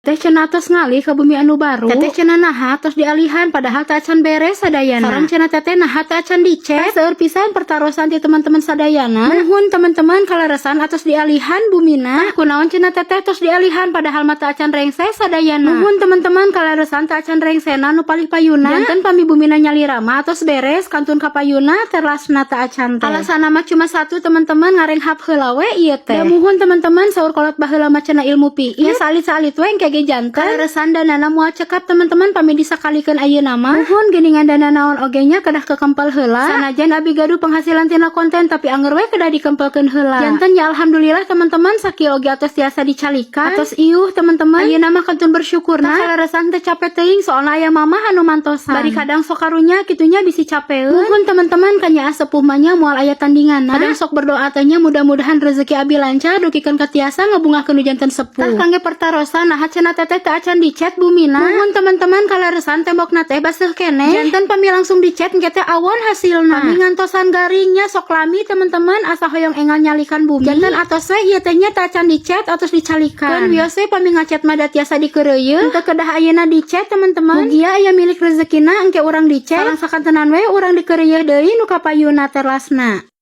Teteh cenah tos ngalih ka bumi anu baru. Teteh cenah naha tos dialihan, padahal teu acan beres sadayana. Sareng cenah teteh naha teu acan dicet. Seueur pisan pertarosan ti teman-teman sadayana. Muhun teman-teman, kaleresan atos dialihan bumina. Kunaon cenah teteh tos dialihan, padahal mah teu acan rengse sadayana? Muhun teman-teman, kaleresan teu acan rengsena nu palih payuna. Janten pami bumina nyalira mah atos beres, kantun ka payuna telasna teu acan teh. Alasanna mah cuma satu, teman-teman, ngarenghap heula we ieu teh. Da muhun teman-teman, saur kolot baheula mah cenah ilmu piit. Ya salit-salit we engke ge janten. Kaleresan danana moal cekap, teman-teman, pami disakalikeun ayeuna mah. Muhun, geuningan dana naon oge nya kedah kekempel heula. Sanajan abi gaduh penghasilan tina konten, tapi anger we kedah dikempelkeun heula. Janten ya alhamdulillah teman-teman, sakieu oge atos tiasa dicalikan. Atos iuh, teman-teman. Ayeuna mah kantun bersyukurna. Kaleresan teu capek teuing, soalna aya mamah anu mantosan. Bari kadang sok karunya kitu nya, bisi capeun. Muhun teman-teman, ka nyaa sepuh mah nya moal aya tandinganna. Kadang sok berdoa teh nya, mudah-mudahan rezeki abi lancar dugikeun ka tiasa ngabungahkeun nu janten sepuh. Tah, kangge pertarosan naha cenah teteh teu acan dicet bumina? Muhun teman-teman, kaleresan tembokna teh baseuh keneh. Janten pami langsung dicet engke teh awon hasilna. Pami ngantosan garingnya sok lami, teman-teman, asa hoyong engal nyalikan bumi. Janten atos we ieu teh nya, teu acan dicet atos dicalikan. Keun wios we, pami ngacet mah da tiasa dikeureuyeun. Teu kedah ayeuna dicet, teman-teman. Mugia aya milik rezekina engke urang dicet. Sareng sakantenan we urang dikeureuyeun deui nu kapayuna telasna.